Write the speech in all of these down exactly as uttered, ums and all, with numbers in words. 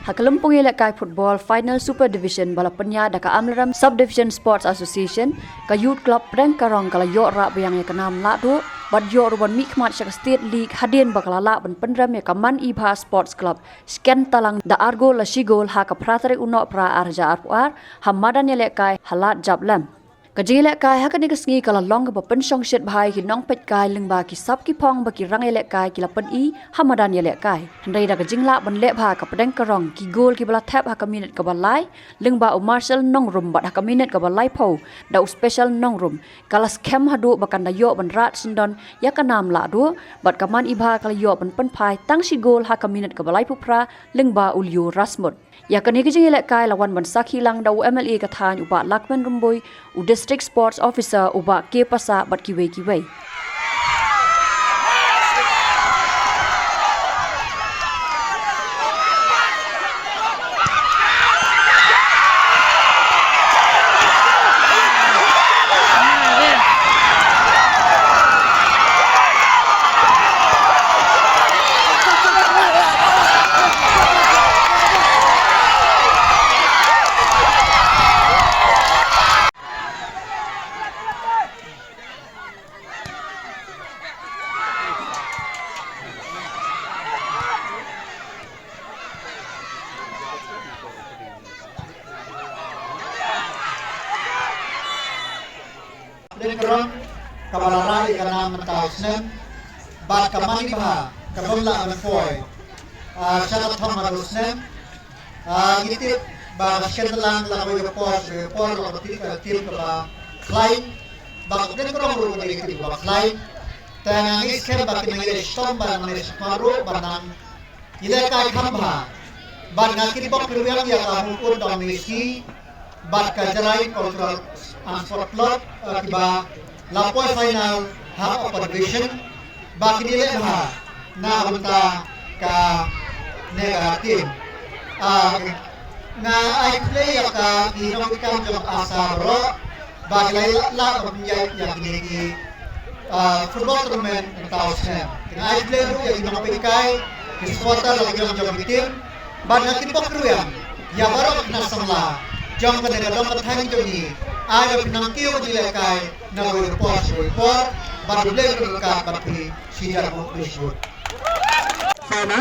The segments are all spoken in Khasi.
Ha ka lympung ïalehkai football final Super Division ba la pynïaid da ka Amlarem Subdivision Sports Association, ka Youth Club Pdeng Karong ka la ïoh rah biang ïa ka nam lahduh bad ïoh ruh ban mihkhmat sha ka State League hadien ba ka la lah ban pynrem ïa ka Man I Bha Sports Club shken talang da ar gol la shi gol ha ka phra tarik u Nohprah ar hajar arphew ar ha madan ïalehkai ha Lad Japlem. Ka jingïalehkai ha kane ka sngi ka la long kaba pynshongshit bha ïa ki nongpeitkai lyngba ki sap ki phong ba ki rangïalehkai ki la pyni ha madan ïalehkai. Hynrei da ka jinglah ban leh bha ka Pdeng Karong, ki gol kiba la thep ha ka minit kaba lai lyngba u Marshal Nongrum bad ha ka minit kaba laiphew da u Special Nongrum, ka la skhem haduh ba kan da ïoh ban rah syndon ïa ka nam lahduh bad ka Man I Bha ka la ïoh ban pynphai tang shi gol ha ka minit kaba laiphew phra lyngba u Leo Rasmut. Ïa kane ka jingïalehkai la wan ban sakhi lang da u M L A ka thaiñ u Bah Lakmen Rymbui, u District Sports Officer u Bah K Passah bad kiwei kiwei. Pdeng Karong kaba la rah ïa ka nam mynta u snem bad ka Man I Bha ka bym lah ban poi, ah, sha ka thong man u snem. Ah, ngi tip ba ka shynrang la ka por, ka por la ka tip, ka tip kaba khlaiñ, ba ka Pdeng Karong ruh ka dei ka tip kaba khlaiñ. Te nga ngeit skhem ba kin nang ïa shitom ba nang ïa shitom ruh ba nang ïalehkai kham bha. Bad nga kitbok kyrwiang ïa ka Hungpun Dong Miski bad ka Jarai Cultural and Sport Club, eh, kiba la poi final ha Upper Division, ba kin ïaleh bha na bynta kane ka team. Ah, nga ai khublei ïa ka ki nongtrei kam jong ASA baroh ba ki la ïaleh ban pynïaid ïa kine ki, ah, football tournament mynta u snem. Te nga ai khublei ruh ïa ki nongpeitkai, ki supporter la ki jong jong ki team. Bad nga kitbok kyrwiang ïa baroh ki khynnah samla jong kane ka dong ka thaiñ jong ngi, ai ba phin nang kiew ka jingïalehkai na kawei ka por sha kawei ka por, bad U Blei un ryngkat bad phi shi jar, khublei shibun. Pha na,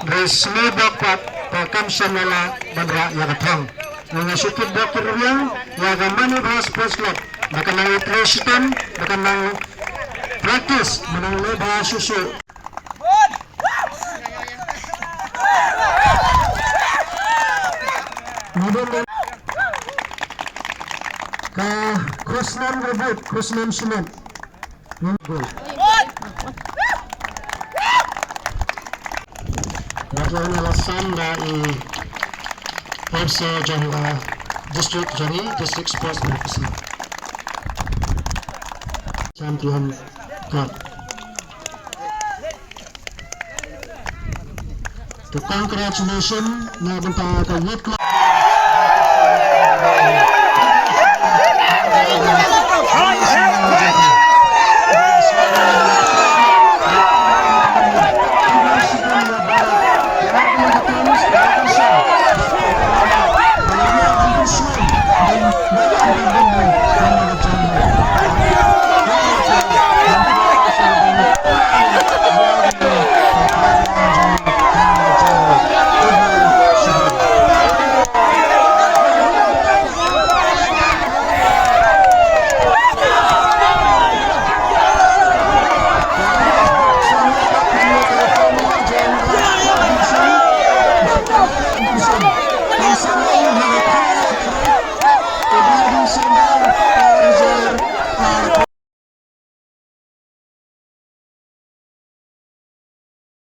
hynrei sngewbha pat ba kam shym la lah ban rah ïa ka thong. Nga shu kitbok kyrwiang ïa ka Man I Bha Sports Club ba kan nang ïatrei shitom, ba kan nang practice, ba nang leh bha shuh shuh. Ka Khusnam Rebut, Khusnam Shimet. Gol. Wat la na la sam da i F C jong la district jong i, District Sports Officer. Champion Cup. To congratulations na bynta ka Youth Club.